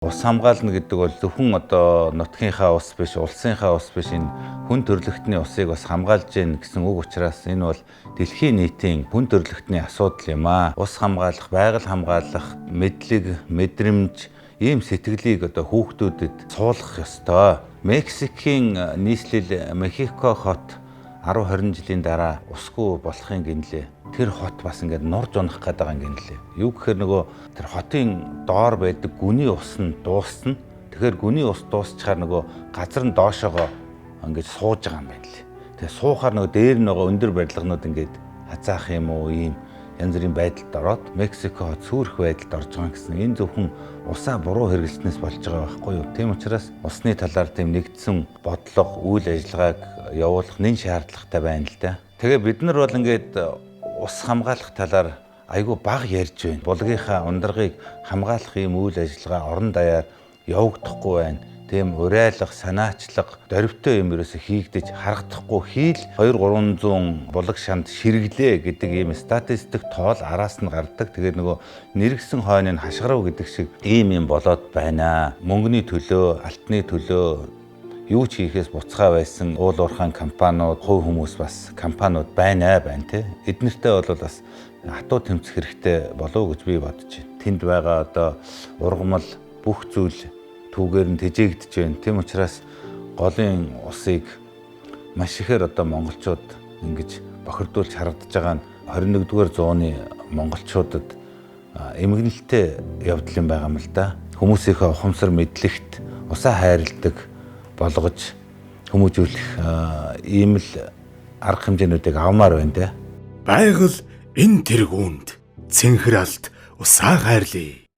Ус хамгаална гэдэг бол зөвхөн одоо нутгийнхаа ус биш, улсынхаа ус биш, энэ хүн төрөлхтний усыг бас хамгаалж гин гэсэн үг учраас энэ бол дэлхийн нийтийн хүн төрөлхтний асуудал юм аа. Ус хамгаалах, байгаль хамгаалах мэдлэг, мэдрэмж, ийм сэтгэлийг одоо хүүхдүүдэд суулгах ёстой. Мексикийн нийслэл Мехико хот 10 20 жилийн дараа усгүй болохын гинлээ. Тэр хот бас ингээд нурж унах гээд байгаа юм гинлээ. Юу гэхээр нөгөө тэр хотын доор байдаг гүний ус нь дуусна. Тэгэхээр гүний ус дуусчихаар нөгөө газар нь доошоогоо ингээд сууж байгаа юм байна лээ. Тэгээ суухаар нөгөө дээр нөгөө өндөр барилганууд ингээд хазаах юм уу, ийм янз бүрийн байдалд ороод Мексико хот сүрх байдалд орж байгаа гэсэн. Энэ зөвхөн усаа буруу хэрэглэснээс болж байгаа байхгүй юу? Тийм учраас усны талаар тийм нэгдсэн бодлого, үйл ажиллагааг явуулах нэн шаардлагатай байна л да. Тэгээ бид нар бол ингээд ус хамгаалах талаар айгүй бага ярьж байна. Булгийнхаа ундрагыг хамгаалах ийм үйл ажиллагаа орон даяар явагдахгүй байна. Тийм урайлах, санаачлах, дөрвтэй юм ерөөсө хийгдэж харагдахгүй хийл 2 300 булаг шанд ширгэлээ гэдэг ийм статистик тоол араас нь гардаг. Тэгээд нөгөө нэргсэн хойно нь хашгирав гэдэг шиг ийм юм болоод байна. Мөнгөний төлөө, алтны төлөө юу ч хийхээс буцгаа байсан уул уурхаан компаниуд, хувь хүмүүс бас компаниуд байна байна тий. Эднэртэй бол бас хатуу тэмцэх хэрэгтэй болов уу гэж би бодож байна. Тэнд байгаа одоо ургамал бүх зүйл түүгээр нь тэжээгдэж байна. Тийм учраас голын усыг маш ихээр одоо монголчууд ингэж бохирдуулж харагдаж байгаа нь 21-р зууны монголчуудад эмгэнэлтэй явдал юм байгаа юм л да. Хүмүүсийнхээ ухамсар мэдлэгт усаа хайрладаг болгож хүмүүжүүлэх ийм л арга хэмжээнүүдийг авмаар байна те. Байгаль энэ тэргүүнд цэнхэр алт усаа хайрлаа.